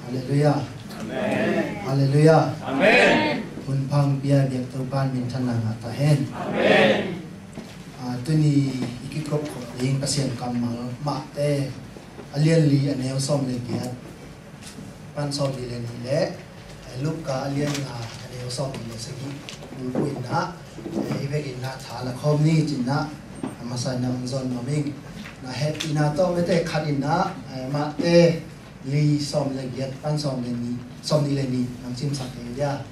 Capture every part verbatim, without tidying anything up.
Halleluiah. Amen. Halleluiah. Amen. Hun pha hong pia biak Topa in minthanna ngah ta hen. Amen. Ah, tuni i kikop khop ding Pasian kammal Mate a lian li a neu sawm le giat pan sawm li le nih le, eh, Luka a lian nga a neu sawm li le sagih bulphuh in ah, eh, i vekin ah tha la khawm ni ci-in ah, a masa in ah hong zon nuam ing. Na hehpihna tawh mete khat in ah, eh, Mate li sawm le giat pan sawm le nih, sawm li le nih nang cimsak kei dia.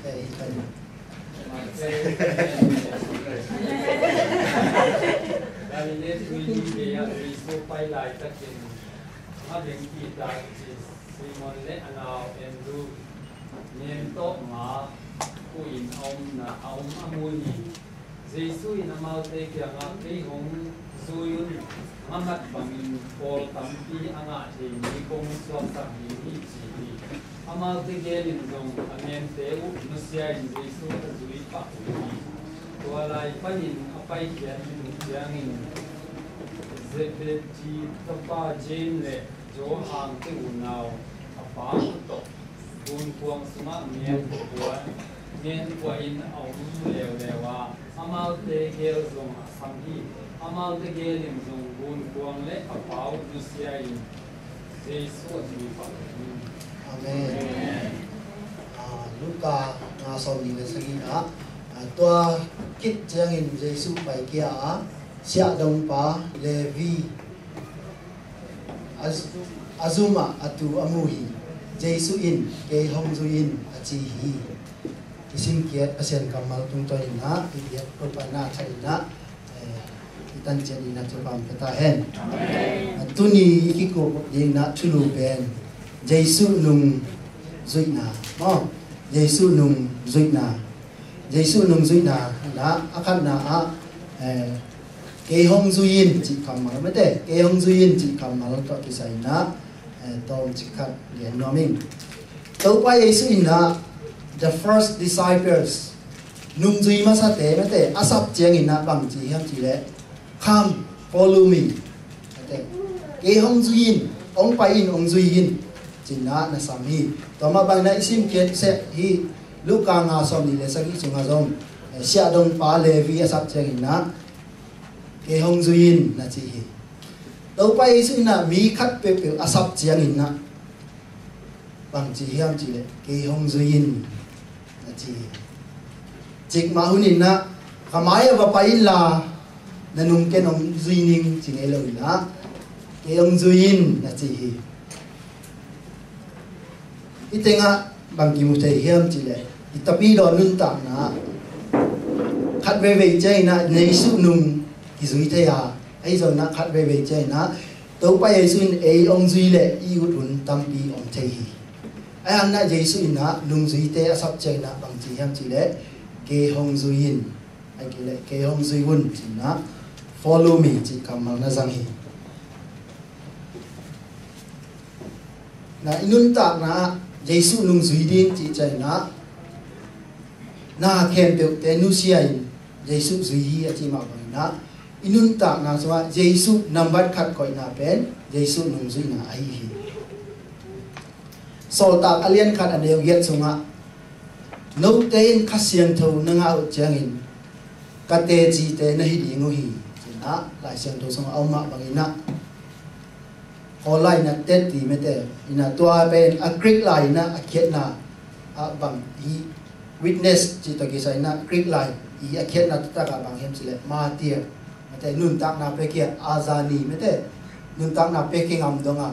Eh, i kan. Galilee tuili gei-ah Jesu pai laitakin a bengkihtak Simon le a nau Andrew, nem tawh nga khuh in a omna a om a mu hi. Jesu in amaute kiangah, "Kei hong zui un, nga mat bangin pawl tampi a ngah thei mi kong suaksak ding hi," ci hi. Amaute gelin zong a nemte uh nusia-in Jesu a zui pah uh hi. Tua lai panin a paikhiat minung ciangin Zebedee tapa James le Johan te unau a pa uh tawh gunkuang sungah ngen kuah, ngen kuah in a om leuleu a, amaute gel zong a sam hi. Amaute gelin zong gunkuang le a pa uh nusia-in Jesu a zui pah uh hi. Amen. Ah, Luka nga sawm li le sagih ah, ah, tua khit ciangin Jesu paikhia a, siahdongpa Levi a zu-, a zumah a tu a mu hi. Jesu in, "Kei hong zui in," a ci hi. I simkhiat Pasian kammal tungtawn in ah i biak Topa in ah that in ah, eh, i tancian in ah Topa hong pia ta hen. Amen. Tuni i kikup ding in ah thulu pen Jesu nung zuihna maw? Jesu nung zuihna. Jesu nung zuihna in ah a khatna ah, eh, "Kei hong zui in," cih kammal mete, "Kei hong zui in," cih kammal tawh kisai in ah, eh, tawmcik khat gen nuam ing. Topa Jesu in ah the first disciples, nungzui masate mete a sap ciangin ah bang ci hiam cih leh, "Come, follow me." Mete, "Kei hong zui in, hong pai in, hong zui in," ci-in ah na sam hi. Tua mah bangin ah i simkhiat seh hi. Luka nga sawm li le sagih sungah zong, eh, siahdongpa Levi a sap ciangin ah, "Kei hong zui in," na ci hi. Topa Jesu in ah mi khat peuhpeuh a sap ciangin ah bang ci hiam cih leh, "Kei hong zui in," na ci hi. Cikmah hun in ah, "Ka mai-ah va pai inla, na nung ken hong zui ning," ci ngei lo in ah, "Kei hong zui in," na ci hi. Hih tengah bang kimu thei hiam cih leh, i tapidaw nuntakna ah khat veivei ciangin ah Jesu nung kizui thei a, ahi zongin ah khat veivei ciangin ah Topa Jesu in ei hong zui leh i ut hun tampi om thei hi. Ahi hangin ah Jesu in ah nungzuite a sap ciangin ah bang ci hiam cih leh, "Kei hong zui in," ahih kei leh, "Kei hong zui un," ci-in ah, "Follow me," cih kammal na zang hi. Na i nuntakna ah Jesu nungzui ding cih ciangin ah na khempeuhte nusia in Jesu zui hi a cih mah bangin ah i nuntakna sungah Jesu nambat khat koihna pen Jesu nungzuihna ahi hi. Sawltak a lian khat a neu giat sungah, "Note in Kha Siangtho na ngah uh ciangin ka tecite na hi ding uh hi," ci-in ah Lai Siangtho sungah a om mah bangin ah, Kawl lai in ah teci mete in ah, tua pen a Greek lai in ah a khiatna ah bang hi, witness cih tawh kisai in ah Greek lai i a khiatna taktak ah bang hiam cih leh martyr mete, nuntakna pia kia a zani mete, nuntakna pia kingam dong a,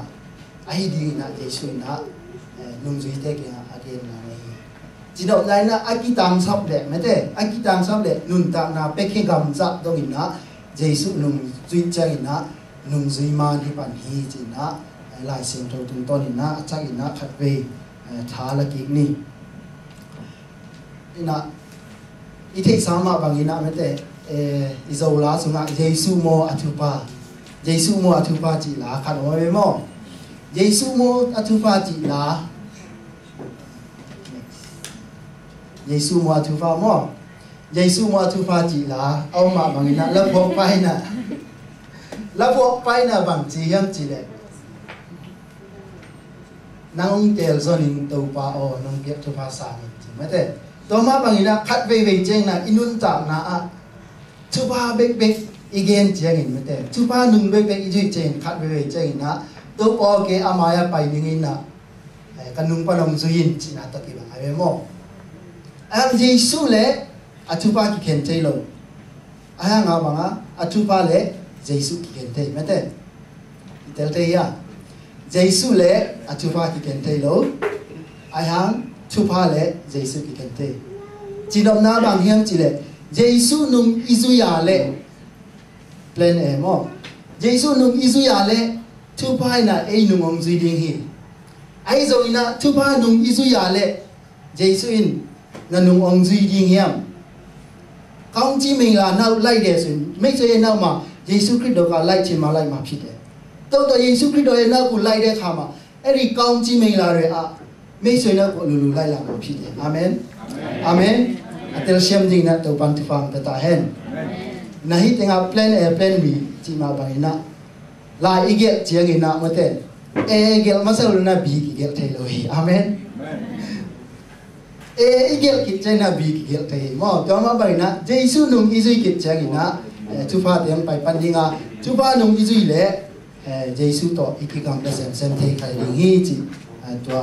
ahi dingin ah Jesu in ah, eh, nungzuite kiangah a genna ahi hi. Cidopna in ah a kitangsap leh, mate, a kitangsap leh nuntakna pia kingam zah dongin ah Jesu nungzui ciangin ah nungzui man hi pan hi ci-in ah, eh, Lai Siangtho tungtawnin ah a thak in ah khatvei, eh, tha la kik ni. In ah, i theihsa mah bangin ah mate, eh, i Zola sungah Jesu maw a thupha, Jesu maw a thupha cih la khat om ve maw? Jesu maw a thupha cih la. Jesu maw a thupha maw? Jesu maw a thupha cih la a om mah bangin ah la phuak paina, la phuak paina bang ci hiam cih leh, nang hong teel zonin Topa aw, nong piak thupha sangin ci, mate. Tua mah bangin ah khat veivei ciangin ah i nuntakna ah thupha bekbek i gen ciangin, mate, thupha nung bekbek i zuih ciangin, khat veivei ciangin ah Topa aw, kei a mai-ah pai ning in ah, eh, ka nung pan hong zui in cihna tawh kibang a ve maw? Ahi hang Jesu leh a thupha kikhen thei lo. Ahi hang a bang a, a thupha leh Jesu kikhen thei, mate. I tel thei hia? Jesu leh a thupha kikhen thei lo. Ahi hang thupha leh Jesu kikhen thei. Cidopna bang hiam cih leh, Jesu nung i zui a leh, plan A maw, Jesu nung i zui a leh thupha in ah ei nung hong zui ding hi. Ahi zongin ah thupha nung i zui a leh Jesu in na nung hong zui ding hiam? Kaungci meila nau laih deh sun, meisoi e nau ma, Jesu Khrih dawka laih cin ma laih ma phit e. Tawh tawh Jesu Khrih daw e nau ku laih deh kha ma, eri kaungci meila re a, meisoi nau ku lulu laih la ma phit e. Amen. Amen. A telsiam ding na Topan thupha hong pia ta hen. Na hih tengah plan A, plan B cih mah bangin ah lai i gelh ciangin ah mate, A gelh masa lo na B kigelh thei lo hi. Amen. A i gelh khit ciangin ah B kigelh thei hi maw? Tua mah bangin ah Jesu nung i zui khit ciangin ah, eh, thupha teng pai pan ding a, thupha nung i zui leh, eh, Jesu tawh i kigamla semsem thei khai ding hi ci, eh, tua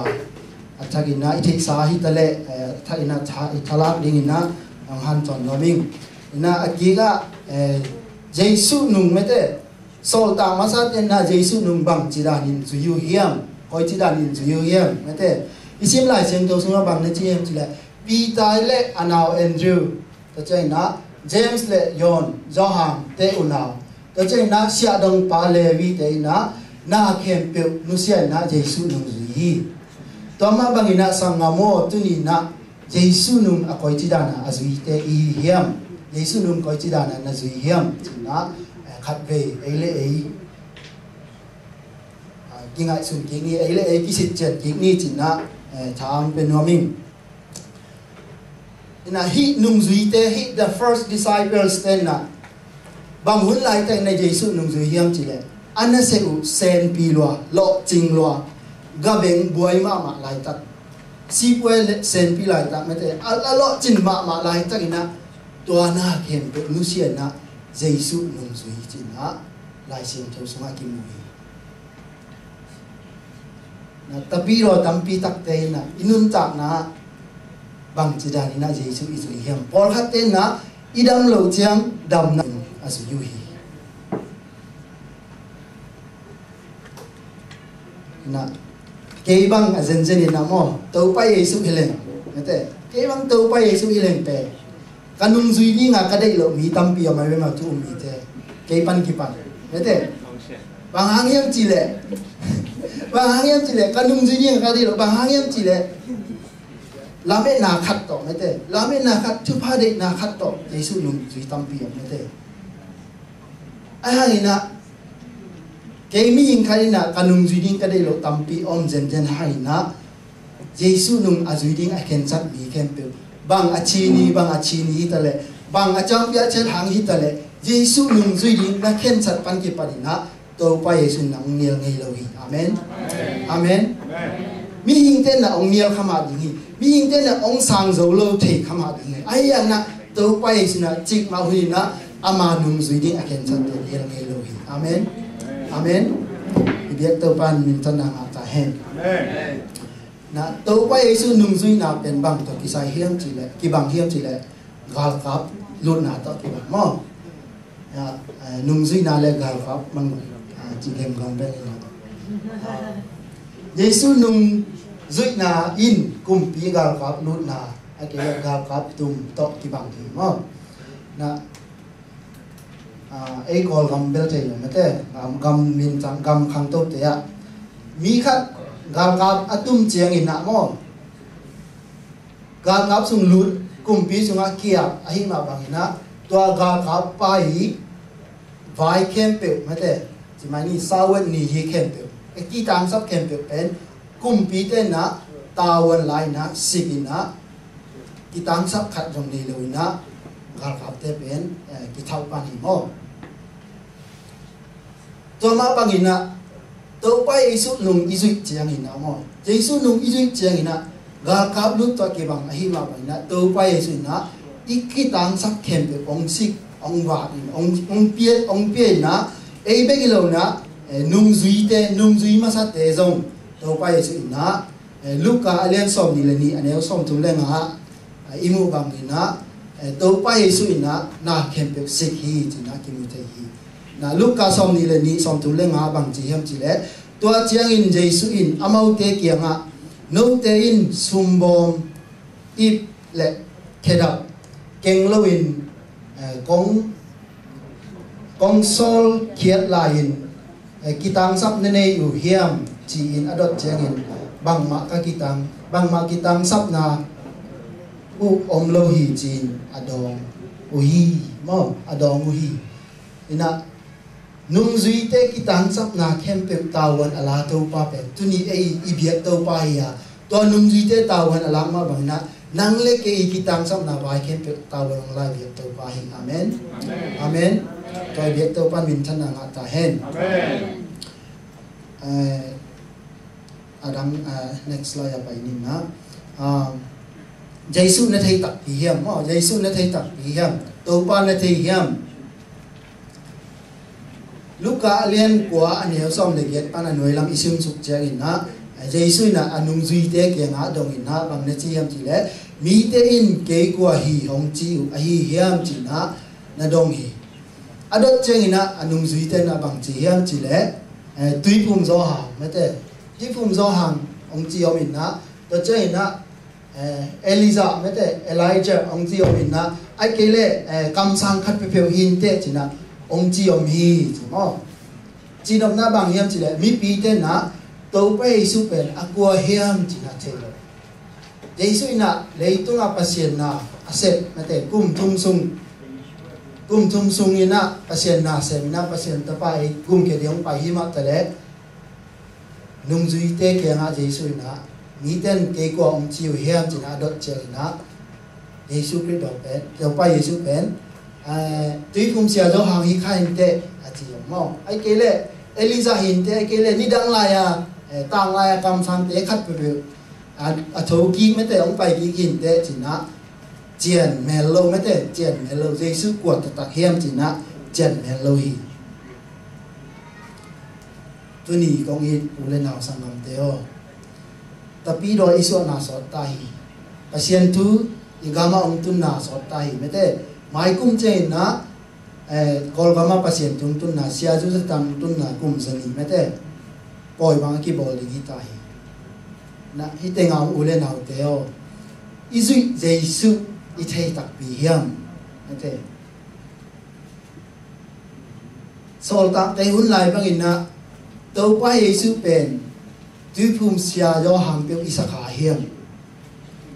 a thakin ah i theihsa hi ta leh, eh, a thakin ah tha, i thalak dingin ah hong hanthawn nuam ing. In ah a kik ah, eh, Jesu nung mate, sawltak masate in ah Jesu nung bangci danin zui uh hiam? Koici danin zui uh hiam? Mate, i sim Lai Siangtho sungah bang na ci hiam cih leh, Peter leh a nau Andrew, tua ciangin ah James leh John, Johan te unau, tua ciangin ah siahdongpa Levi te in ah na khempeuh nusia in ah Jesu nung zui hi. Tua mah bangin ah sanggam aw, tuni in ah Jesu nung a koici dana a zuite i hi hiam? Jesu nung koici dana na zui hiam? Cih in ah, eh, khatvei ei le ei, ah, kingaihsun kik ni, ei le ei kisitcian kik ni cih in ah, eh, tha hong pia nuam ing. In ah hih nungzuite, hih the first disciples te in ah bang hun laitakin ah Jesu nungzui hiam cih leh, a nasep uh senpi lua, lawhcing lua, gabeng buai mahmah laitak, sipuai leh senpi laitak mate, a, a lawhcin mahmah laitakin ah tua na khempeuh nusia in ah Jesu nungzui ci-in ah Lai Siangtho sungah kimu hi. Na, tapi lua tampi takte in ah i nuntakna bangci danin ah Jesu i zui hiam? Pawlkhatte in ah i dam loh ciang damna a zui uh hi. Na, kei bang a zenzen in ah maw, Topa Jesu hi leng, mate, kei bang Topa Jesu hi leng pen ka nungzui dinga ka deih loh mi tampi om ahi ve maw, thu um mite. Kei pan kipan, mate. Bang hang hiam cih leh, bang hang hiam cih leh ka nungzui dinga ka deih loh, bang hang hiam cih leh lametna khat tawh, mate, lametna khat, thupha deihna khat tawh Jesu nungzui tampi om, mate. Ahi hangin ah kei mihing khat in ah ka nungzui ding ka deih loh tampi om zenzen hangin ah Jesu nung a zui ding a khensat mi khempeuh, bang a cin hi, bang a cin hi ta leh, bang a ciangpiah ciat hang hi ta leh, Jesu nungzui ding na khensat pan kipan in ah Topa Jesu in ah hong nial ngei lo hi. Amen. Amen. Mihingte in ah hong nial kha mah ding hi. Mihingte in ah hong sang zo lo thei kha mah ding hi. Ahi hangin ah Topa Jesu in ah cikmah hun in ah ama nungzui ding a khensatte nial ngei lo hi. Amen. Amen. I biak Topa in minthanna ngah ta hen. Amen. Na, Topa Jesu nungzuihna pen bang tawh kisai hiam cih leh, kibang hiam cih leh, galkap lutna tawh kibang maw? Ya, eh, nungzuihna leh galkap bang, ah, Ci gemgam bel hi lo. Jesu nungzuihna in kumpi galkap lutna, a kei le galkap tum tawh kibang hi maw. Na, ah, ei Kawlgam bel thei lo mate, gam, gam min cang, gam khangtote ah mi khat galkap a tum ciangin ah maw, galkap sung lut, kumpi sungah kiap ahih mah bangin ah, tua galkap pa i vai khempeuh mate, ci mai ni, sawt ni hi khempeuh, e, kitangsap khempeuh pen kumpite in ah tavuan la in ah sik in ah, kitangsap khat zong nei lo in ah galkapte pen, e, kithauh pan hi maw. Tua mah bangin ah Topa Jesu nung i zuih ciangin ah maw, Jesu nung i zuih ciangin ah galkap lut tawh kibang ahih mah bangin ah Topa Jesu in ah i kitangsap khempeuh hong sik, hong vat in, hong, hong pia, hong pia in ah, ei bek hi lo in ah, e, nungzuite, nungzui masate zong Topa Jesu in ah, e, Luka a lian sawmnih le nih, a neu sawmthum le nga ah, e, i muh bangin ah, e, Topa Jesu in ah na khempeuh sik hi ci-in ah kimu thei hi. Na, Luka sawmnih le nih, sawmthum le nga bang ci hiam cih leh, tua ciangin Jesu in amaute kiangah, note in sumbawm, ip le khedap keng loin, e, kong, kong sawl khiat lai-in, e, kitangsap na nei uh hiam, ci-in a dot ciangin, bangmah ka kitang, bangmah kitangsapna uh om lo hi, ci-in a dawng uh hi maw, a dawng uh hi. In ah, nungzuite kitangsapna khempeuh tavuan a la Topa pen tuni ei i biak Topa hi a, tua nungzuite tavuan a lak mah bangin ah, nang le kei i kitangsapna vai khempeuh tavuan hong la i biak Topa hi. Amen. Amen. Tua i biak Topa in minthanna ngah ta hen. Amen. Eh, a dang, ah, next slide ah pai ning ah. Ah, Jesu na thei takpi hiam maw, Jesu na thei takpi hiam, Topa na thei hiam? Luka a lian kua, a neu sawm le giat pan a nuai lam i sim suk ciangin ah, Jesu in ah a nungzuite kiangah dong in ah bang na ci hiam cih leh, mite in kei kua hi hong ci uh ahi hiam, ci-in ah na dong hi. A dot ciangin ah a nungzuite in ah bang ci hiam cih leh, eh, Tuiphum Johan, mate, Tuiphum Johan hong ci om in ah, tua ciangin ah, eh, Elijah, mate, Elijah hong ci om in ah, ahih kei leh, eh, kamsang khat peuhpeuh hi inteh, ci-in ah hong ci om hi, ci maw. Ci-in omna bang hiam cih leh, mipite in ah Topa Jesu pen a kua hiam, ci-in ah thei lo. Jesu in ah leitung ah Pasian na a sep, mate, kum thum sung, kum thum sung in ah Pasian na sem in ah, Pasian Tapa ei gumkhia ding hong pai hi mah ta leh, nungzuite kiangah Jesu in ah, mite in kei kua hong ci uh hiam, ci-in ah a dot ciangin ah, Jesu Khrih dong pen, Topa Jesu pen, eh, Tuiphum Sia Johan hi kha inteh, a ci om maw. Ahih kei leh Elijah hi inteh, ahih kei leh nidang lai-a, eh, tanglai-a kamsangte khat peuhpeuh a, a thokik, mate, hong paikik hi inteh, ci-in ah cian mel lo, mate, cian mel lo. Jesu kua taktak hiam, ci-in ah cian mel lo hi. Tuni kong it u le nau sanggamte aw, Tapidaw i suahna sawt ta hi. Pasian thu i gamah hong tunna sawt ta hi, mate. Mai kum ciangin ah, eh, Kawlgam ah Pasian thu hong tunna, Sia Zu Zatang hong tunna kum za nih, mate, pawi bang a kibawl ding hi ta hi. Na, hih tengah u le naute aw, i zuih Jesu i thei takpi hiam, mate? Sawltakte hun lai bangin ah, Topa Jesu pen Tuiphum Sia Johan peuh i sa kha hiam?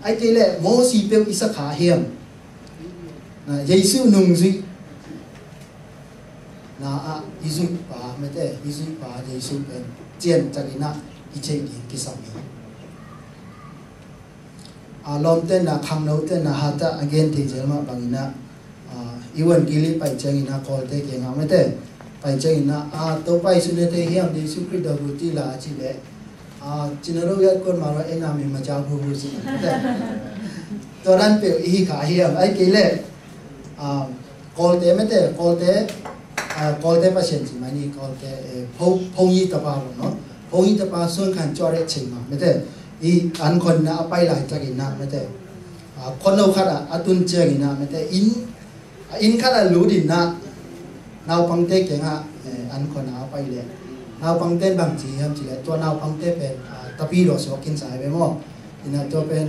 Ahih kei leh Mosi peuh i sa kha hiam? Na, Jesu nungzuih na ah i zuih pa, mate, i zuih pa Jesu pen ciantakin ah i theih ding kisam hi. A, lawmte in ah, khangnote in ah, hat ah a gen thei zel mah bangin ah, a, i van kili pai ciangin ah, Kawlte kiangah, mate, pai ciangin ah, a, Topa Jesu na thei hiam, Jesu Khrih dawh hu ti la, a cih leh, a, cina lo yat kon maro ena mi maja hu hu si, mate. Tua dan peuh i hi kha hiam, ahih kei leh, a, Kawlte, mate, Kawlte, a, Kawlte Pasian ci mai ni, Kawlte, eh, Pho-, Phongyi tapa lo, no? Phongyi tapa Suan Khan Chuare Chei ma, mate. I an khon na a pai laitakin ah, mate, a, khonno khat ah a tun ciangin ah, mate, inn, a, inn khat ah lut in ah, naupangte kiangah, eh, an khon ah a pai leh, Naupangte in bang ci hiam cih leh, tua naupangte pen, ah, tapidaw suak kinsa hi ve maw. Ina tua pen,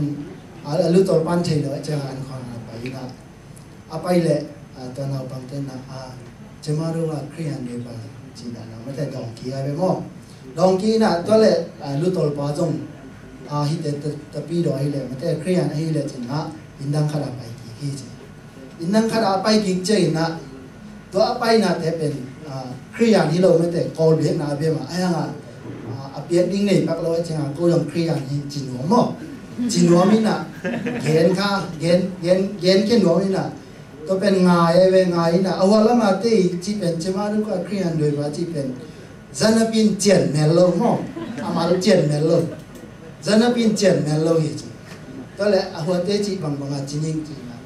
ah, a lutol pan thei lo, a ciang an khawng a pai ina. A pai leh, ah, tua naupangte in ah, ah, cemaro ah Khristian doi pa ci dan a, mate dawngki hi ve maw. Dawngki ina tua leh, ah, lutol pa zong, ah, hite ta-, tapidaw hi leh, mate Khristian ahi leh cin ah, inn dang khat a pai kik hi ci. Inn dang khat a pai kik ciang ina, tua a painate pen, ah, Khristian hi lo mate, Kawl biakna a bia mah, a hiang a, ah, a piak ding nei pak lo a ciang a, ko zong Khristian hi ci nuam maw. Ci nuam ina, gen kha, gen, gen, gen khia nuam ina, tua pen ngai e ve ngai ina, a hua lam a te i ci pen, cemaro ah Khristian doi pa ci pen, zanapin cian mel lo maw, a mal cian mel lo, zanapin cian mel lo hi ci. Tua leh a huate ci bangbang a ci ning ci ina,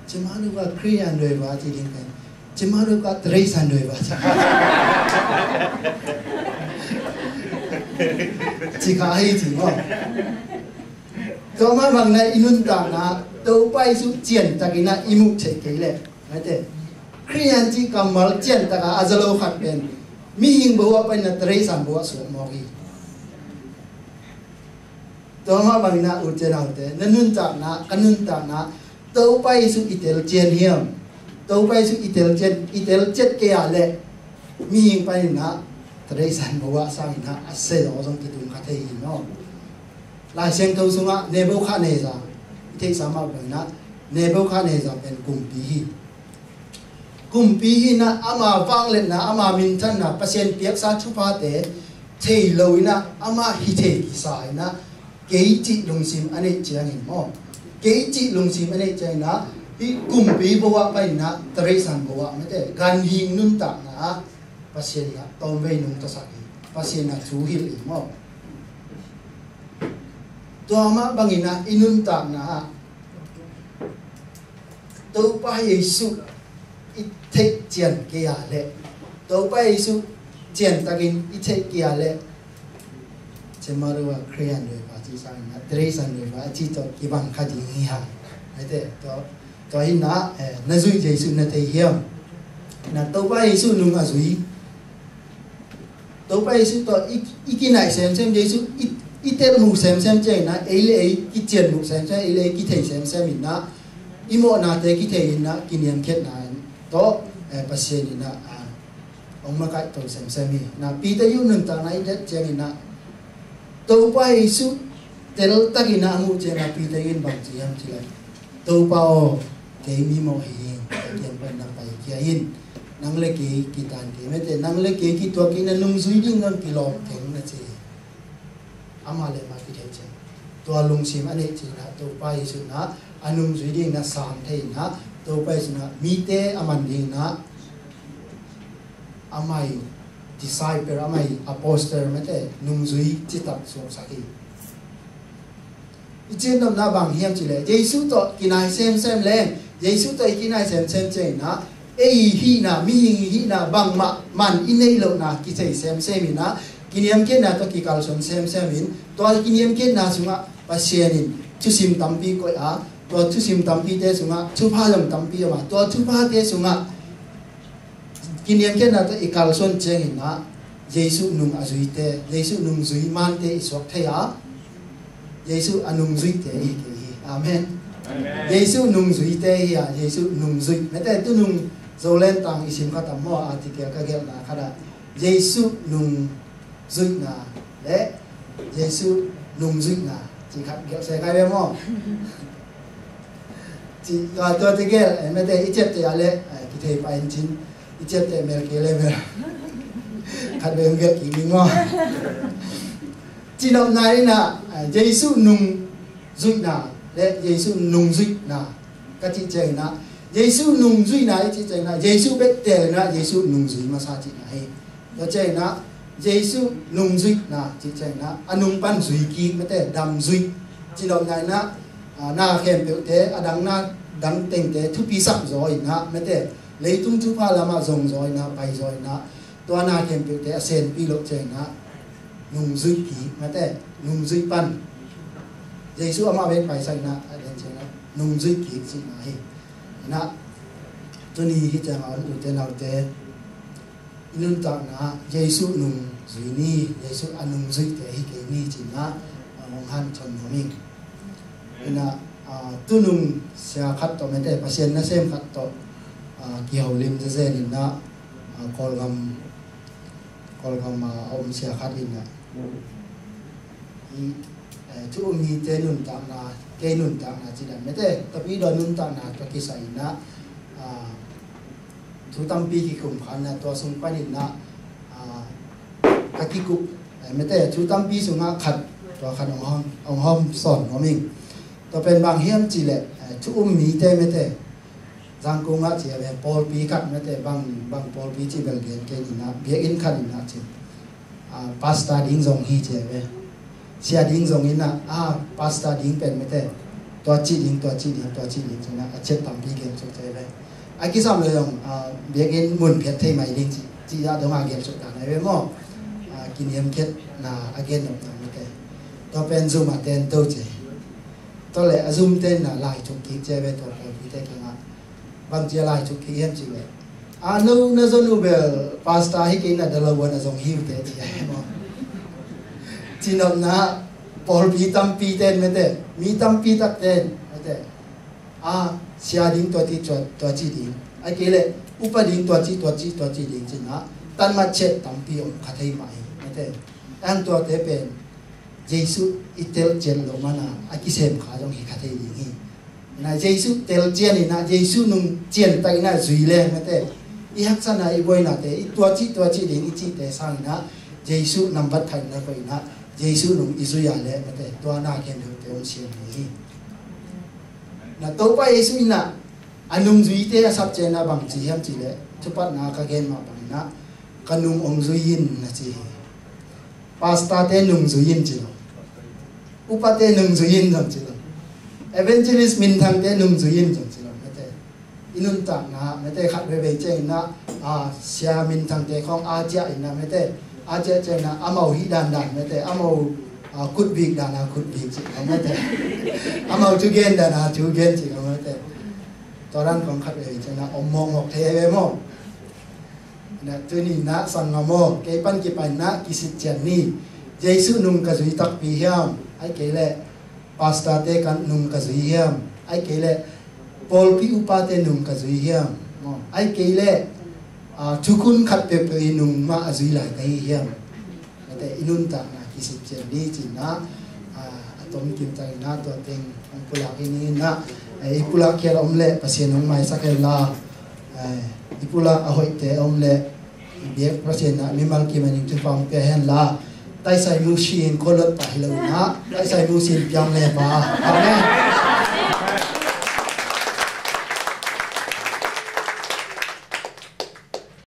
cemaro ah Khristian doi pa ci ding pen, cemaro ah Teresa doi pa ci. Ci kha hi ci maw. Tua mah bang ina i nuntakna, Topa Jesu ciantakin ah i muh theih kei leh, mate, Khristian cih kammal ciantak a a za lo khat pen, mihing bawah panin ah Teresa bawah suak mawk hi. Tua mah bang ina ute naute, na nuntakna, ka nuntakna, Topa Jesu i tel cian hiam? Topa Jesu i tel cian, i tel ciat kei a leh, mihing panin ah Teresa bawah sangin ah a sia zaw zong kitung kha thei hi maw. Lai Siangtho sungah Nebuchadnezzar, i theihsa mah bang ina, Nebuchadnezzar pen kumpi hi. Kumpi hi ina, ama vangliatna, ama minthanna, Pasian piaksa thuphate thei lo ina, ama hi thei kisa ina, kei cih lungsim a neih ciangin maw, kei cih lungsim a neih ciangin ah, hih kumpi bawah panin ah Teresa bawah mate, ganhing nuntakna ah Pasian in ah tawmvei nungtasak hi, Pasian in ah thu hilh hi maw. Tua mah bangin ah i nuntakna ah Topa Jesu i theih cian kei a leh, Topa Jesu ciantakin i theih kei a leh, cemaro ah Khristian doi pa ci sangin ah Teresa doi pa a ci tawh kibang kha ding hi hang. Aite, tua, tua hi ina, eh, na zuih Jesu na thei hiam? Na Topa Jesu nung a zui, Topa Jesu tawh i, i kinaih semsem, Jesu i, i tel muh semsem ciang ina, ei le ei kician muh semsem, ei le ei kithei semsem ina, i mawhnate kithei ina, kiniamkhiatna tawh, eh, Pasian ina, ah, hong makaih to semsem hi. Na Peter i nuntakna i det ciang ina, Topa Jesu teltakin ah a muh ciang ina, Peter in bang ci hiam cih leh, Topa aw, kei mimawh hi ing, ka kiang pan na paikhia in. Nang le kei kitan kei mate, nang le kei kituak kei, na nungzui ding zong kilawm keng na ci hi. Amah le amah kithei ciang, tua lungsim a neih ciang ina, Topa Jesu in ah a nungzui ding na sam thei ina, Topa Jesu in ah mite a man ding ina, amah i disciple, amah i apostle mate, nungzui citak suaksak hi. I cihnopna bang hiam cih leh, Jesu tawh kinai semsem leng, Jesu tawh i kinai semsem ciang ina, ei i hihna, mihing i hihna bangmah man i neih lohna kithei semsem ina, kiniamkhiatna tawh kikalsuan semsem in, tua kiniamkhiatna sungah Pasian in thusim tampi koih a, tua thusim tampite sungah thupha zong tampi om a, tua thuphate sungah kiniamkhiatna tawh i kalsuan ciang ina, Jesu nung a zuite, Jesu nungzui mante i suak thei a, Jesu a nungzuite i hi kei hi. Amen. Amen. Jesu nungzuite hi a, Jesu nungzui. Mate, tunung Zoland tang i sim khat a maw, article ka gelhna khat ah, Jesu nungzuihna le Jesu nungzuihna cih khat gelh se kai ve maw. Ci, tua, tua ci gelh, eh, mate, i ciapteh a le, eh, kithei pah in cin, i ciapteh mel kei le mel khat ve hong gelh kik ning maw. Cihnopna ina, eh, Jesu nungzuihna le Jesu nungzuihna ka cih ciang ina, Jesu nungzuihna i cih ciang ina, Jesu bek teel ina, Jesu nungzui masa cihna hi. Tua ciang ina, Jesu nungzuihna cih ciang ina, a nung pan zui kik mate, damzuih. Cihnopna ina, ah, na khempeuhte, a dang na dang tengte thupi sak zaw ina mate, leitung thupha lamah zong zaw ina, pai zaw ina, tua na khempeuhte a senpi loh ciang ina, nungzuih kik mate, nungzuih pan. Jesu amah bek paisak ina, a den ciang ina, nungzuih kik cihna hi. Ina, tuni hih ciang a om ute naute, Nuntakna Jesu nung zui ni, Jesu a nung zuite hi kei ni cinah, ah, hong hanthon nuam ing. Inah, ah, tunung sia khat tawh mete, Pasian nasem khat tawh, ah, kiholim zezen inah, ah, Kawlgam, Kawlgam, ah, a om sia khat inah. I, eh, thu um mite nuntakna, kei nuntakna ci dan mete, tapi dua nuntakna tua kisai inah, ah, thu tampi kikum khan na tua sung panin na, ah, ka kikup, eh, mete, thu tampi sungah khat, tua khat ong hom, ong hom sawn nuam ing. Tua pen bang hiam cih leh, eh, thu um mite mete, Zangkung ah ci a ve, pawlpi khat mete, bang, bang pawlpi cih bel gen kei ni na, biakinn khat inah ci. Ah, pastor ding zong hi ci a ve. Sia ding zong inah, ah, pastor ding pen mete, tua cih ding, tua cih ding, tua cih ding ci na, a ciat tampi gen suk ci a ve. A kisam le zong, ah, biakinn mun phiat thei mai ding ci, ci a dong a gen suk dan a ve maw. Ah, kiniam khiat na a gen nop na mete. Tua pen zum a ten to ci. Tua le a zum ten na lai thuk kik ci a ve tua pawlpite kiangah. Bang ci a lai thuk kik hiam cih leh, a no na zon uh bel pastor hi kei na, dalawan a zong hi uh teh ci a hi maw. Ci nop na pawlpi tampi ten mete, mi tampi tak ten mete. A sia ding tua ci, tua, tua ci ding. Ai kei leh upa ding tua ci, tua ci, tua ci ding ci na. Tan mat ciat tampi om kha thei mah hi mete. Ang tuate pen Jesu i telcian loh mana a kisem kha zong hi kha thei ding hi. Na Jesu telcian inah, Jesu nung cian tak inah zui le mete, i haksatna, i buainate, i tua cih tua cih ding i cihte sang inah, Jesu nambat khat inah koih inah, Jesu nung i zui a le mete, tua na gen deuhte om sian hi. Na Topa Jesu inah a nungzuite a sap cian a bang ci hiam cih leh, thupatna ka gen mah bang inah, ka nung ong zui in na ci hi. Pastor te nung zui in ci lo. Upa te nung zui in zong ci lo. Evangelist minthang te nung zui in zong ci lo. Mete, i nuntakna mete khat veivei ciang inah, ah, sia minthang te khong a ciah inah mete, a ciah ciang inah amau hi dandan mete, amau, ah, kutbik dan a kutbik ci lo mete. Amau thugen dan a thugen ci lo mete. Tua dan khong khat veivei ciang inah om mawkmawk thei a ve maw. Na tuni na sang ngam aw, kei pan kipan na kisitcian ni. Jesu nung ka zui takpi hiam? Ai kei leh pastor te kan nung ka zui hiam? Ai kei leh pawlpi upa te nung ka zui hiam? Ai kei leh, ah, thukhun khat peuhpeuh i nung mah a zui lai ka hi hiam? Mete, i nuntakna kisitcian ni cinah, ah, a tom kim tak inah tua teng hong pulak hi ni inah, eh, i pulak khial om leh Pasian hong maisak hen la, eh, i pulak a hoihte om leh i biak Pasian ah mimal kim a ning thupha hong pia hen la, taisai mu si in kholot pah hi lo inah, taisai mu si in piang le pa. Amen.